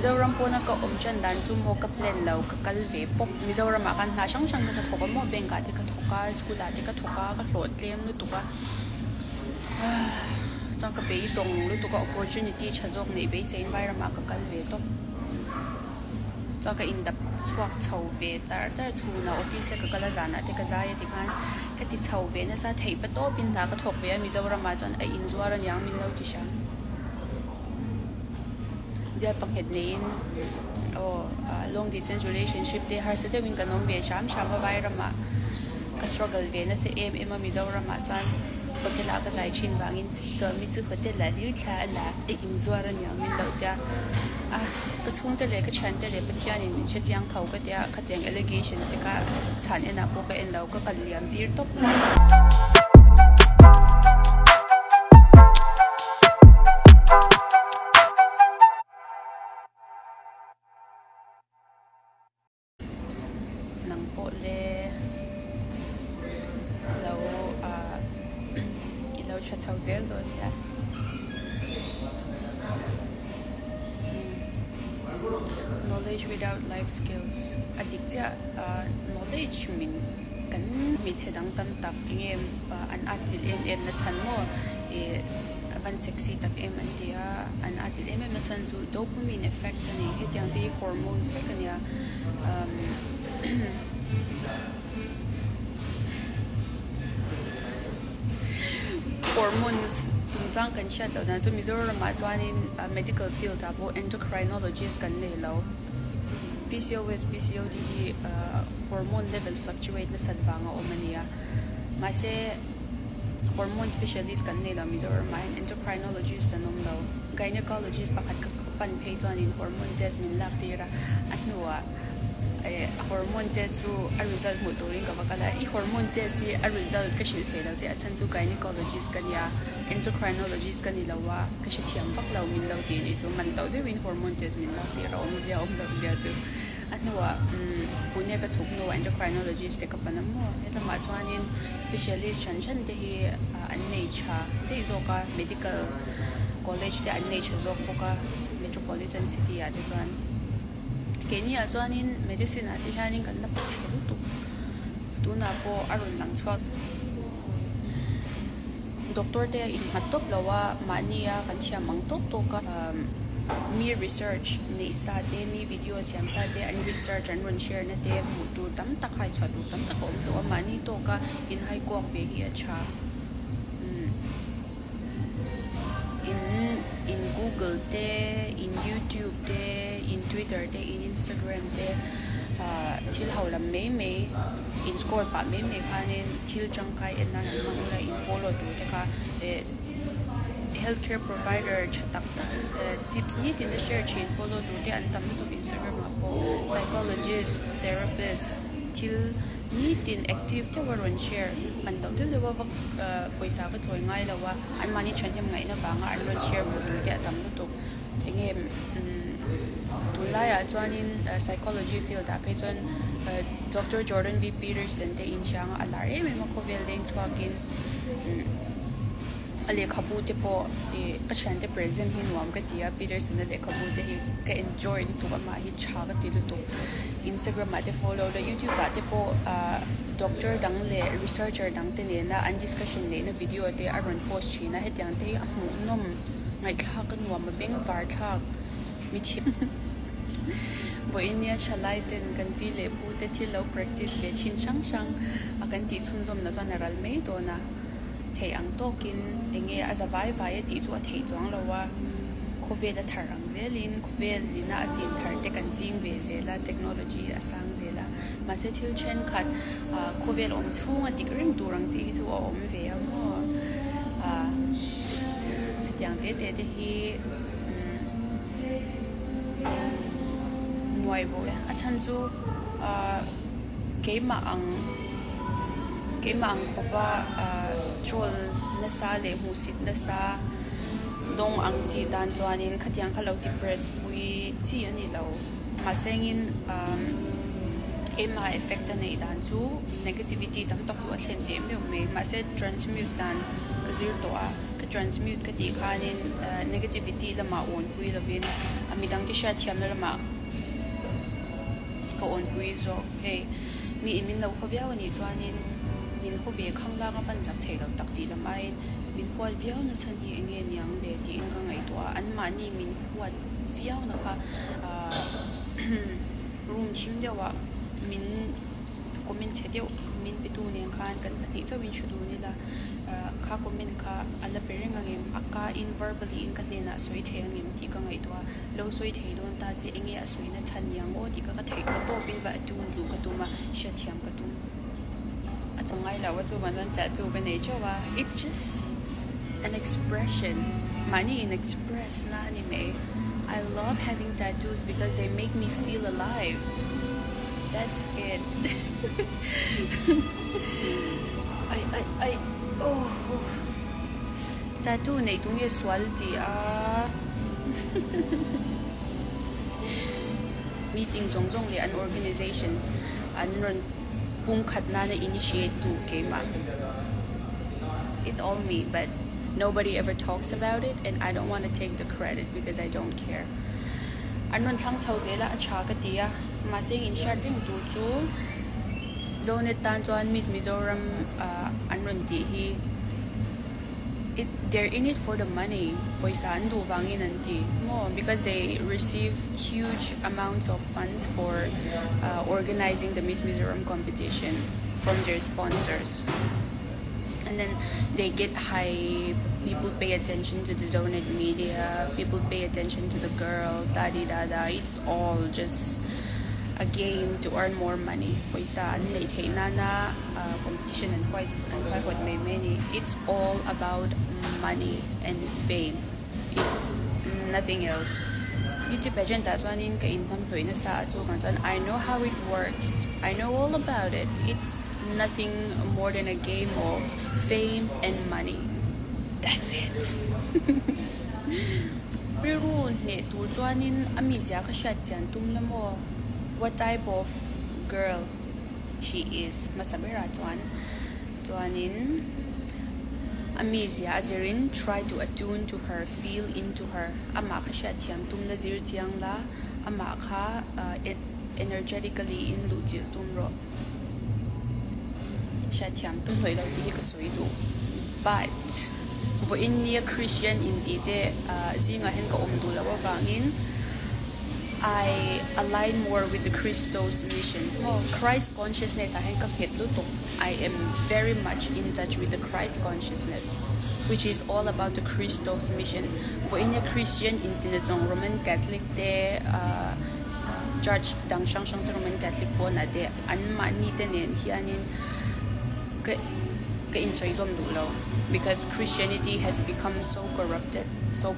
Mizoram pawna ka awm tan dan chu maw ka plan lo ka kal ve pawp. Mizoramah khan hna hrang hrang te ka thawk a maw bank ah te ka thawk a school ah te ka thawk a ka hlawh tlem lutuk a chuan ka beidawng lutuk a opportunity tha zawk neih beiseiin vairamah ka kal ve tawp. Chuan ka indap chhuak chho ve char char chhunah office te ka kal a zanah te ka zai a tikhan ka ti chho ve nasa theih pa tawpin hna ka thawk ve a Mizoramah chuan a inzuar aniang min lo ti hram. Bial panghet neiin aw long distance relationship te harsa deuhin kan awm ve hram hram a vairamah ka struggle ve nasa em em a Mizoramah chuan hotel ah ka zai thin vangin Sawmi chu hotel ah hlir thla a la a inzuar aniang min lo tia a ka chhungte leh ka thiante leh Pathianin min hre chiang tho ka tia khatiang allegations te kha chhan enah pawh ka en lo ka kal liam tir tawp. Nang pawh le ilo ah ilo tha chho zel dawn nia. Knowledge without life skills a dik chiah ah knowledge min kan hmeichhe dang tam tak eng nge an atchilh em em na chhan maw ih a van sexy tak em an ti a an atchilh em em na chhan chu dopamine effect a ni hetiang te hi hormones vek a nia umm hormones chungchang kan hriat loh dan chu Mizoram ah chuanin medical field ah pawh endocrinologist kan nei lo. PCOS, PCOD hi hormone level fluctuate nasat vanga awm a ni a. Mahse, hormone specialist kan nei lo Mizoramah hian endocrinologist an awm lo. Gynecologist pakhat ka pan phei chuanin hormone test min lak tir a, a hnuah eh hormone test chu a result hmuh turin ka va kal a. I hormone test hi a result ka hrilh thei lo che a chhan chu gynecologist ka nia. Endocrinologist ka ni lo a, ka hrethiam vak lo min lo tih anih chu man tauh deuhin hormone test min lak tir a awmzia awm loh zia chu a hnuah umm Pune ka chhuk hnuah endocrinologist te ka pan a maw helamah chuanin specialist hran hran te hi an nei tha daih zawk a medical college te an nei tha zawk bawk a metropolitan city ah te chuan keini ah chuanin medicine ah te hianin kan la pa chhe lutuk tunah pawh a rawn lang chhuak. Doctor te a innghat tawp lo a, mahni a kan thiam ang tawk tawk a, mi research neih sa te, mi video siam sa te an research an rawn share na te hmuh tur tam tak hai chhuah tur tam tak a awm tawh a, mahni tawka inhai kuak ve hi a tha. In in google te, in youtube te, in twitter te, in instagram te ah thil ho lam mai mai. In score pah mai mai khanin thil tangkai en nan an hmang ula in follow tur te kha eh health care provider tha tak tak eh tips nitin a share thin follow tur te an tam lutuk instagram ah pawh psychologist therapist thil nitin active deuh a rawn share man to deuh deuh a vak ah pawisa va chawi ngai lo a anmahni thahnem ngaihna vanga an rawn share hmuh tur te a tam lutuk. Enge tunlaiah chuanin psychology field ah phei chuan Doctor Jordan B Peterson te in hrang a lar em em a khawvel leng chhuakin a lehkhabu te pawh ih ka thiante present hi nuam ka ti a Peterson a lehkhabu te hi ka enjoy lutuk amah hi tha ka ti lutuk Instagram ah te follow la YouTube ah te pawh ah doctor dang leh researcher dang te nena an discussion neihna video te a rawn post thin a hetiang te hi a hmuhnawm. Ngaihthlak a nuam a beng var thlak mi thiam vawiin thalai ten kan pi leh pu te thil lo practice ve thin hrang hrang a kan tih chhunzawm loh chuan a ral mai dawn a, theih ang tawkin eng nge a za vai vai a tih chu a theih chuang lo a, khawvel a thar ang zelin khawvel ina a chin thar te kan ching ve zel a technology a sang zel a mahse thil thenkhat ah khawvel awm chhunga dik reng tur ang chi hi chu a awm ve a maw ah. Hetiang te te te hi nuai bawk a chhan chu ahh keimah ang keimah ang khawpa ahh troll nasa leh hmuhsit nasa dawng ang chi tan chuanin khatiang kha lo ti press pui chi a ni lo mahse engin ahh keimah effect a neih dan chu negativity tam tak chu a thlen teh meuh mai mahse transmute dan. Ka zir tawh a, ka transmute ka tih khanin negativity lamah awn pui lovin Midangte hriatthiamna lamah ka awnpui zawk. Hei, mi in min lo haw viau a nih chuanin min haw ve khang langa pan zak thei lo tak tih lam aiin min huat viau na chhan hi eng nge niang le tiin ka ngaihtuah a, anmahni min huat viau na kha room thim deuhah min comment chhe deuh min pe tu nen khan kan pahnih chauhin thu dun ila kha comment kha a la pe reng ang em a ka in verbally in ka hnenah sawi thei ang em tih ka ngaihtuah a lo sawi thei dawn ta se eng nge a sawi na chhan ni ang aw tih kha ka theih ka tawpin va tune luh ka tum a hriatthiam ka tum a chaw ngai lo a chuvang chuan tattoo ka nei teuh a it's just an expression mahni in express na a ni mai I love having tattoos because they make me feel alive that's it ai ai ai oh tattoo neih tu nge sual ti a meeting zawng zawng leh an organization an rawn pumkhat nana initiate tu keimah it's all me but nobody ever talks about it and I don't want to take the credit because I don't care an rawn thlang chho zel a a tha ka ti a mahse in hriat reng tur chu Zonet tan chuan Miss Mizoram ah an rawn tih hi it they're in it for the money pawisa an duh vangin an ti maw because they receive huge amounts of funds for ah organizing the Miss Mizoram competition from their sponsors and then they get hype people pay attention to the Zonet media people pay attention to the girls da di da da it's all just a game to earn more money pawisa an neih theih nana competition an huai an huaihawt mai mai a ni it's all about money and fame it's nothing else beauty pageant ah chuanin ka inhnamhnawih nasa a chuvang chuan I know how it works I know all about it it's nothing more than a game of fame and money that's it. Rilru hneh tur chuanin a mizia ka hriat chian tum la maw? What type of girl she is hmasa berah chuan chuanin a mizia a zirin try to attune to her, feel into her amah kha hriat thiam tum la zir chiang la amah kha energetically in luh chilh tum rawh. Hriatthiam tum hlawih lo tih hi ka sawi duh but vawiin nia Christian intih te zingah hian ka awm duh loh avangin I align more with the Christos mission maw Christ consciousness ah hian ka nghet lutuk I am very much in touch with the Christ consciousness which is all about the Christos mission vawiin nia Christian inti na zawng Roman Catholic te ah Church dang hrang hrang te Roman Catholic pawnah te an mahni te nen hianin ka ka insawi zawm duh lo because Christianity has become so corrupted so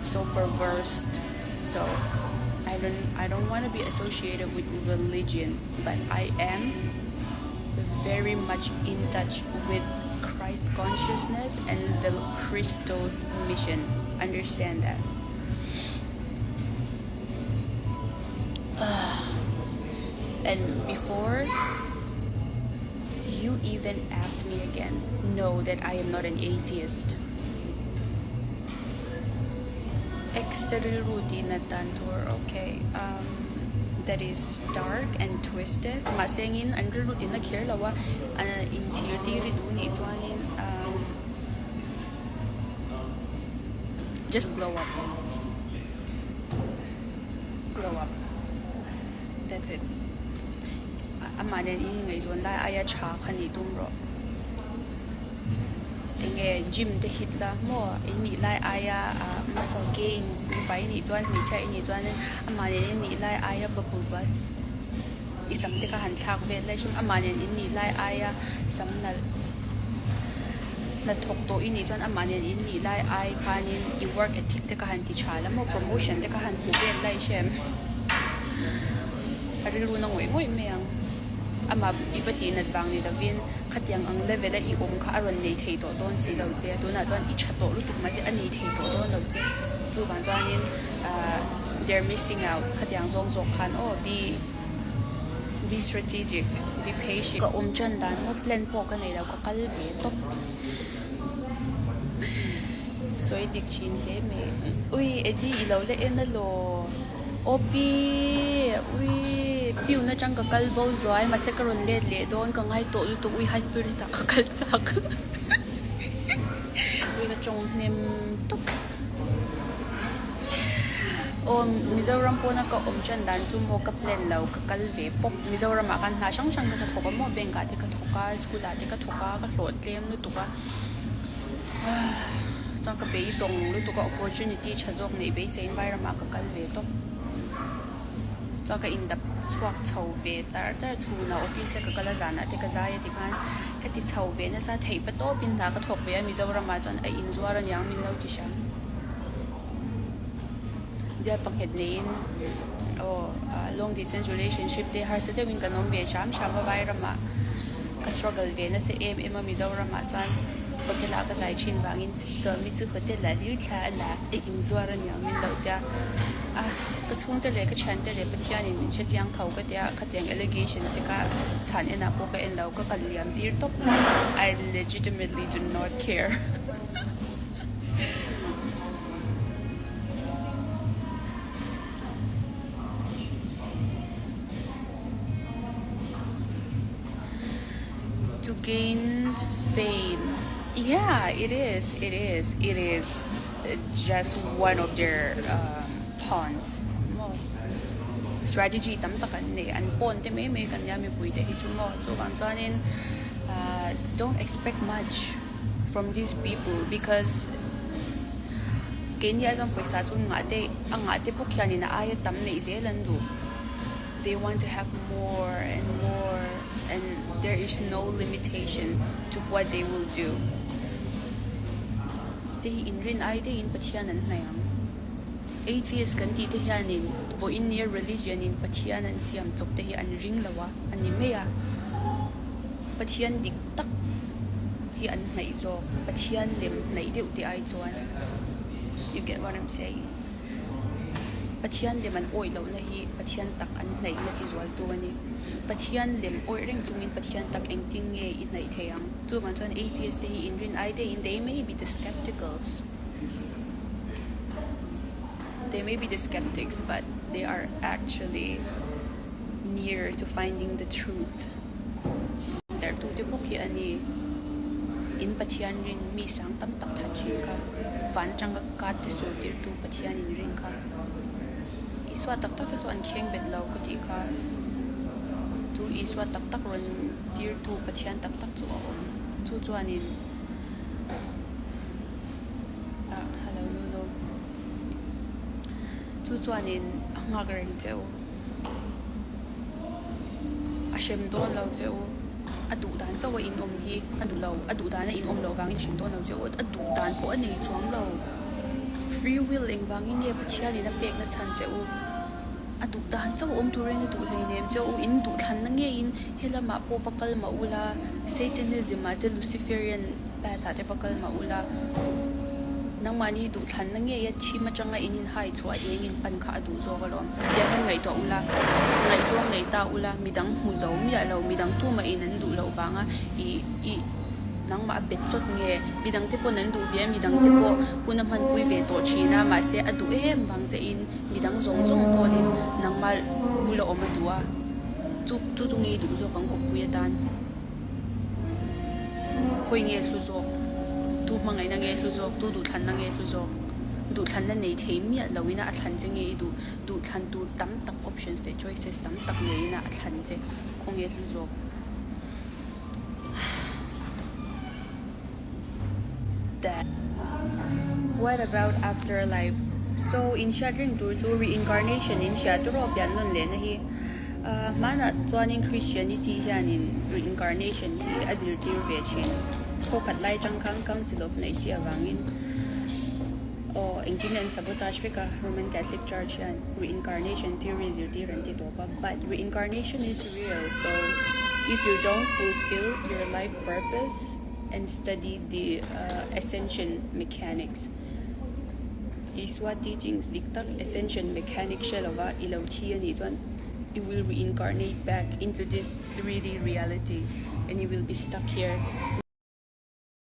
so perversed so I don't I don't want to be associated with religion but I am very much in touch with Christ consciousness and the Christos mission understand that. And before you even ask me again, know that I am not an atheist. Ex te rilru tih nat dan tur okay um that is dark and twisted mahse engin an rilru tih na kher lo a inchhir tir i duh nih chuanin um just glow up. Glow up that's it amah nen in ingaihzawn lai aia tha kha nih tum rawh enge gym te hit la maw in nih lai aia ah muscle gains mipa i nih chuan hmeichhia i nih chuan amah nen in nih lai aia bubble butt i sam te kha han thlak vel lai chuan amah nen in nih lai aia sam nalh. Hnathawk tawh i nih chuan amah nen in nih lai ai khanin i work ethic te ka han ti tha la maw promotion te ka han hmu vel lai hrem a rilru na ngawih ngawih mai ang amah i va tih nat vang ni lovin khatiang ang level a i awm kha a rawn nei thei tawh dawn si lo che a tunah chuan i tha tawh lutuk mahse a nei thei tawh dawn lo che chuvang chuanin ahh they're missing out khatiang zawng zawk khan aw be Be strategic, be patient. Ka awm tan dan maw plan pawh ka nei lo, ka kal ve tawp. Sawi dik thin hle mai. Ui Eddie i lo la en alaw. Opi ui piun atang ka kal bo zuai mahse ka rawn let leh dawn ka ngai tawh lutuk ui high spirits ah ka kal chak ui ka tawng hnem tawp. Aw Mizoram pawna ka awm tan dan chu maw ka plan lo ka kal ve pawp Mizoram ah khan hna hrang hrang te ka thawk a maw bank ah te ka thawk a school ah te ka thawk a ka hlawh tlem lutuk a chuan ka beidawng lutuk a opportunity tha zawk neih beiseiin vairamah ka kal ve tawp chuan ka indap chhuak chho ve char char chhunah office te ka kal a zanah te ka zai a tikhan ka ti chho ve nasa theih pa tawpin hna ka thawk ve a Mizoramah chuan a inzuar aniang min lo ti hram bial panghet neiin aw long distance relationship te harsa deuhin kan awm ve hram hram a vairamah ka struggle ve nasa em em a Mizoramah chuan hotel ah ka zai thin vangin Sawmi chu hotel ah hlir thla a la a inzuar aniang min lo tia a ka chhungte leh ka thiante leh Pathianin min hre chiang tho ka tia khatiang allegations te kha chhan enah pawh ka en lo ka kal liam tir tawp I legitimately do not care. To gain fame yeah it is it is it is just one of their pawns maw strategy tam tak an nei an pawn te mai mai kan nia mipui te hi chu maw chuvang chuanin ah don't expect much from these people because keini ah chuan pawisa chu ngah te a ngah te bawk hianin a aia tam neih zel an duh. They want to have more and more and there is no limitation to what they will do. Te hi inrin ai deihin Pathian an hnaih ang. Atheist kan tih te hianin vawiin nia religion in Pathian an siam chawp te hi an ring lo a, a ni mai a. Pathian dik tak hi an hnaih zawk, Pathian lem hnaih deuh te ai chuan. You get what I'm saying? Pathian lem an awih lohna hi Pathian tak an hnaihna ti zualtu a ni. Pathian lem awih reng chungin Pathian tak engtin nge i hnaih thei ang? Chuvang chuan atheist te hi inrin ai deihin they may be the skepticals, they may be the skeptics but they are actually near to finding the truth. Derhtute bawk hi a ni. In Pathian rin mi sang tam tak that thin kha, van atanga kat te sur tirtu Pathian in rin kha. Isua tak tak te chu an kheng bet lo ka tih kha. Chu Isua tak tak rawn tirtu Pathian tak tak chu a awm. Chu chuanin ah hello Nuno. Chu chuanin a nghak reng che u. A hrem dawn lo che u, a duh dan chauh a inawm hi a duh lo, a duh dan a inawm loh vangin a hrem dawn lo che u, a duh dan pawh a nei chuang lo. Free will engvangin nge Pathianin a pekna chhan che u? A duh dan chauh awm turin a duh hleinem che u, in duhthlanna ngeiin he lamah pawh va kal mah ula, Satanism ah te Luciferian path ah te va kal mah ula, nangmahni duhthlanna ngei a thim atanga in inhai chhuah eng in pan kha a duh zawk alawm tia khan ngaihtuah ula, ngaihzawng nei ta ula, midang hmu zo miah lo, midang tumah in an duh loh vanga ih ih nangmah a bet chawt nge, midang te pawn an duh ve a, midang te pawh hun a hmanpui ve tawh thin a, mahse a duh em vang che in midang zawng zawng hawlin nangmah bula awm a duh a, chu chu chu ngei duh zawk ang kawppui atan. Khawi nge hlu zawk? Tu hmangaihna nge hlu zawk? Tu duhthlanna nge hlu zawk? Duhthlanna nei thei miah loin a thlan che nge i duh? Duhthlan tur tam tak options leh choices tam tak neiin a thlan che khaw nge hlu zawk? What about afterlife? So inhriat reng tur chu reincarnation in hriat tur aw pian nawn lehna hi. Hmanah chuanin Christianity hianin reincarnation hi a zirtir ve thin. Thawkhat lai atang khan Council of Nicaea avangin aw engtin nge an sabotage vek a Roman Catholic Church hian reincarnation theory zirtir an ti tawp a but reincarnation is real so if you don't fulfill your life purpose and study the ascension mechanics Isua teachings dik tak ascension mechanics hre lova i lo thi a nih chuan you will reincarnate back into this 3D reality and you will be stuck here.